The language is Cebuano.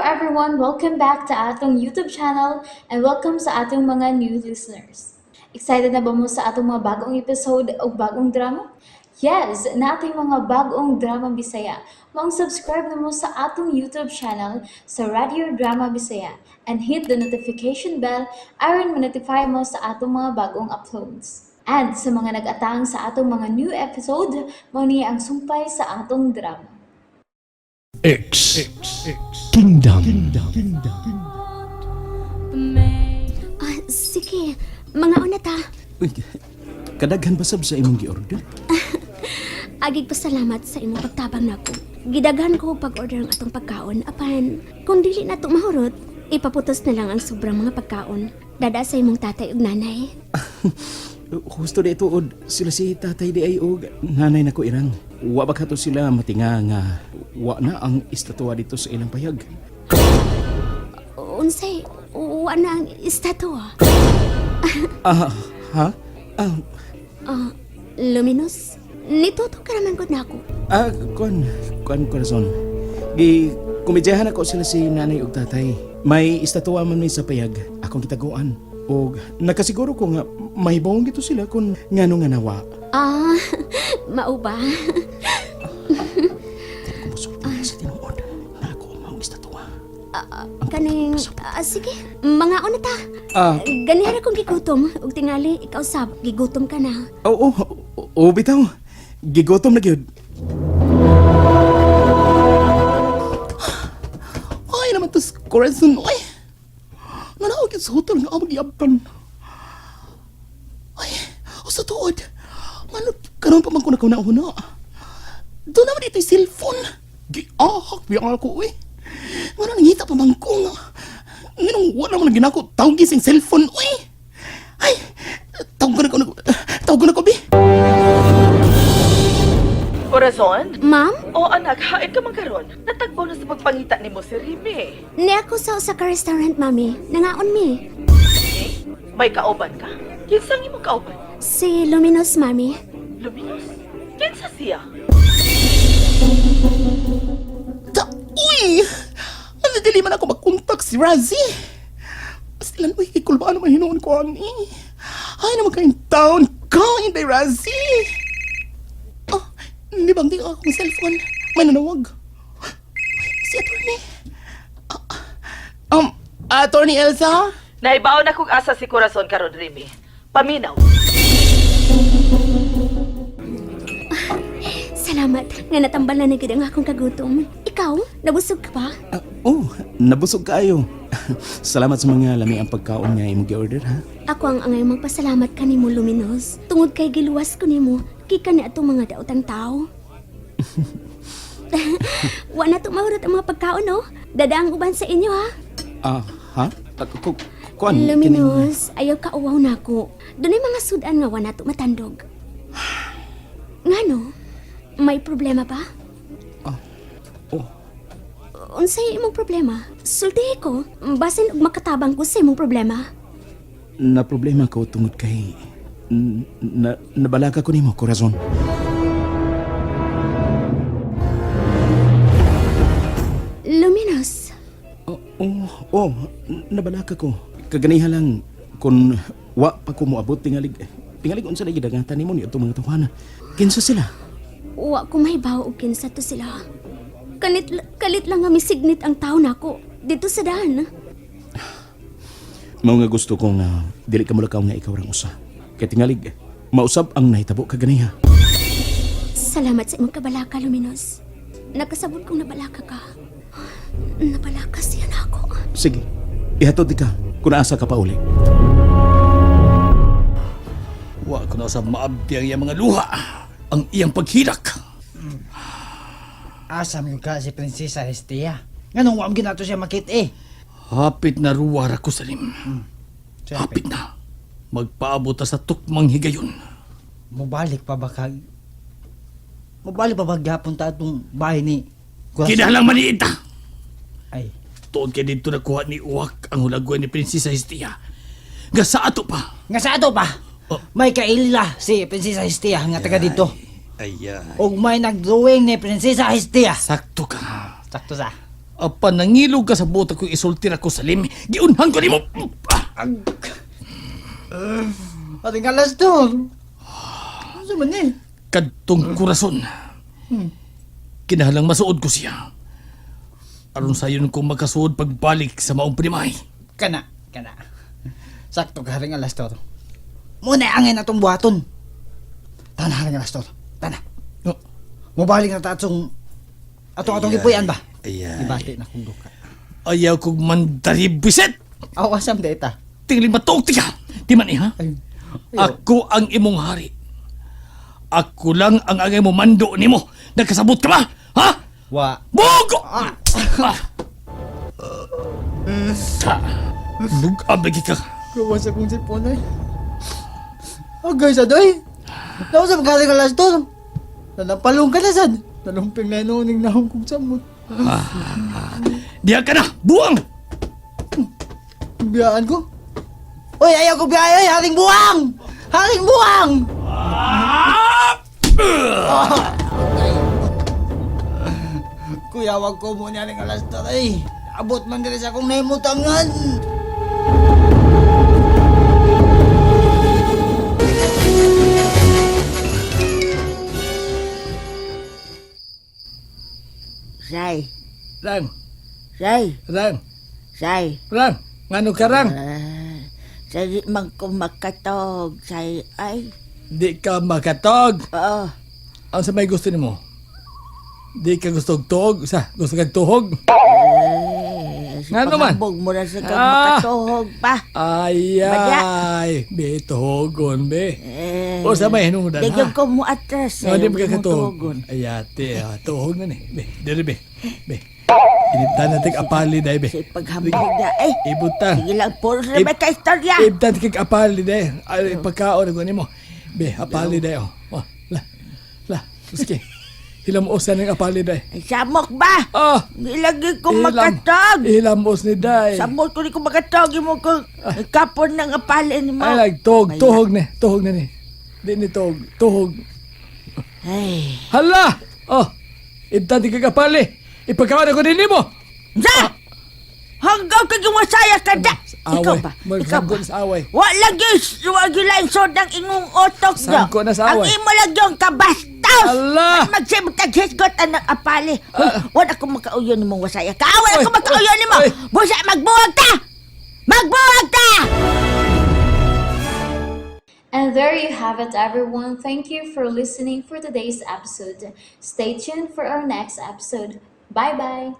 everyone! Welcome back to atong YouTube channel and welcome sa atong mga new listeners. Excited na ba mo sa atong mga bagong episode o bagong drama? Yes, nating mga bagong drama Bisaya. Maong subscribe na mo sa atong YouTube channel sa Radio Drama Bisaya and hit the notification bell aron ma-notify mo sa atong mga bagong uploads. And sa mga nag-atang sa atong mga new episode, mao ni ang sumpay sa atong drama. X Kingdom. Ah, sige, mga una ta. Uy, kadaghan ba sab sa imong gi-order? Agig pasalamat sa imong pagtabang nako. Gidaghan ko og pag-order ang atong pagkaon apan kung dili na to mahurot, ipaputos na lang ang sobrang mga pagkaon. Dada sa imong tatay ug nanay. Husto di tuod sila si tatay di ay og nanay nako irang. Wa ba kato sila matinga nga wa na ang estatwa dito sa ilang payag? Unsay wa na ang estatwa? Ah, ha? Ah, Ah, Luminous, nituto ka naman gud nako. ah, kuan, kuan Corazon. Gi komedyahan ako sila si nanay ug tatay. May estatwa man mi sa payag akong gitaguan. Og nakasiguro ko nga mahibawong gito sila kung ngano nga nawa. Ah, mao ba? Kaya kung musulti na sa tinuod na ako ang maong estatwa. Kaning sige, mga una ta. Ah, Ganihara kong gigutom ug tingali ikaw sab gigutom ka na. Oo, oo, oo, bitaw. Gigotom na gyud. Ay naman to si Corazon, oy. Nanaog yun sa hotel nga among giabtan. Ay, o sa tuod. Ngano, karon pa man ko nakauna-una. Doon naman ito'y cellphone. Giahak, biang ako, oy. Ngano, nangita pa man ko nga. Nganong wala man ginako, tawag gising cellphone, oy. Ay, tawag ko na ko, tawag ko na ko, bi. Corazon? Ma'am, O anak, hain ka man karon. Natagbaw na sa pagpangita nimo si Rime. ni ako sa usa ka restaurant, mami. Nangaon mi. May kauban ka? Kinsa ang imong kauban? Si Luminous, mami. Luminos? Kinsa siya? Ta, uy! Ano dili man ako magkontak si Razzie? Basta uy, ikulbaan naman hinuon ko ani. Ay, naman kayong taon kain day Razzie! Ah, hindi bang di akong cellphone? May nanawag. Si attorney. Ah, attorney Elsa? Naibaw na kung asa si Corazon karon, Rime. Paminaw. Salamat nga natambalan na gid ang akong kagutom. Ikaw, nabusog ka ba? Ah, oh, nabusog kaayo. Salamat sa mga lami ang pagkaon nga imong gi-order ha. Ako ang angay magpasalamat kanimo, Luminous. Tungod kay giluwas ko nimo, gikan ni atong mga daotang tao. Wa na to mahurot ang mga pagkaon, no? Dada ang uban sa inyo, ha? Ah, ha? Ah, kuan, kining- Luminous, ayaw ka uwaw nako. Dunay mga sudan nga wa na to matandog. Ngano? May problema ba? Ah, oh, Unsay imong problema? Sultihi ko, basin og makatabang ko sa imong problema. Na problema ko tungod kay na, nabalaga ko nimo, Corazon. Luminous, Oh, oh, oh, nabalaka ko. Kaganiha lang kun wa pa ko moabot tingalig tingalig unsa lagi dagatan nimo ni atong mga tawana. Kinsa sila? Wa ko mahibaw og kinsa to sila. Kalit, kalit lang nga misignit ang tao nako dito sa daan. Mao nga gusto ko nga dili ka mulakaw nga ikaw rang usa. Kay tingalig mausab ang nahitabo kaganiha. Salamat sa imong kabalaka, Luminos. Nakasabot kong nabalaka ka. Nabalaka siya nako. Sige, ihatod ka kung asa ka pa uli. Wa ko na sa maabdi ang iyang mga luha, ang iyang paghilak. Asa man ka si Prinsesa Hestia? Nganong wa man ginato siya makit eh. Hapit na ruwa ra ko salim. Siyempre. Hapit na. Magpaabot ta sa tukmang higayon. Mubalik pa ba ka? Mubalik pa ba gyapon ta atong bahay ni Corazon? Kinahanglang maniid ta. Ay, Tuod kay dito nakuha ni Uwak ang hulagwan ni Prinsesa Hestia. Nga sa ato pa. Nga sa ato pa. Oh. May kaila si Prinsesa Hestia nga taga dito. Ay, ay. Ug may nagdrawing ni Prinsesa Hestia. Sakto ka. Sakto sa. Apan nangilog ka sa buta ko isulti ra ko sa limi. Giunhan ko nimo. Ah! Haring Alastor! Ano sa man eh? Kadtong kurason. Kinahalang masuod ko siya. Aron sayon ko makasuod pagbalik sa maong primay. Kana, kana. Sakto ka, Haring Alastor. Muna angin atong buhaton. Tana, Haring Alastor. Tana. No. Mubalik na ta atong atong atong gipuy-an ba? Ayay. Ibati na kong duka. Ayaw kong mandari bisit. Aw, asam data. Tingling matuog ti ka. Di man iha. Ay. Ako ang imong hari. Ako lang ang angay mo mando nimo. Nagkasabot ka ba? Ha? Wa. Bugo! Ah. Ta. Bug-abig ka. Gawa sa kong sipon ay. Agay sa doy. Nawa sa magaling Alastor. Nanapalong ka na sad. Nalumping na inuning nahong kong samot. Diya ka na! Buang! Biyaan ko. Oy, ayaw ko biyaya, ay, haring buwang! Haring buwang! Kuya, wag ko muna rin alas taray. Abot man diri sa akong nahimutangan. Say, Rang, say, rang, say. rang. Ngano ka rang? Ah, say, di man ko makatog. Say, ay, Di ka makatog. oo. Ang sa may gusto nimo? Di ka gusto og tuog? Sa, gusto kag tuhog? Eh, si Ngano man? pangambog mo na sa kang Ah. makatuhog pa. Ay, ay. Be, tuhogon, be. Eh, O sa may hinungdan, Di ha? gyud ko mo atras. No, di eh, magkakatuhog. mutugon. Ay, ate, ah, tuhog na ni. Be, diri, be. Be. Inibtan natin apali, dai, be. Si paghambog na, eh. Ibutan. Sige lang, puro na Ib- may kaistorya. Ibtan kag apali, dai. Ay, pagkaon, ako nimo. Be, apali, dai, oh. Oh, la, la. Sige. Hilamuosan ng apali, dai. Ay, samok ba? Ah! Ilagi ko makatog. Hilamos ni Day. Samok ko ni ko makatog. Imo ko kapon ng apalin mo. Ay, like, tuhog, Ay, tuhog ni. Tuhog na ni. Di ni tuhog, tuhog. Ay. Hala! Oh, ibtan di kag apali. Ipagkaon ako din nimo. Sa! Hanggang kag wasaya ka da. Away. Ikaw ba? Ikaw ba? Magsangko na sa away. Wa lagi, wa lain sodang ingong otok do. Sangko na sa away. Ang imo lang yung kabastos. Ala! At magsimot kag hisgot anak apali. Huy, Wa na ko makauyon nimo wasaya ka. Wa na Oy, ko makauyon oy, nimo. oy. Busa magbuwag ta. Magbuwag ta. And there you have it, everyone. Thank you for listening for today's episode. Stay tuned for our next episode. Bye bye.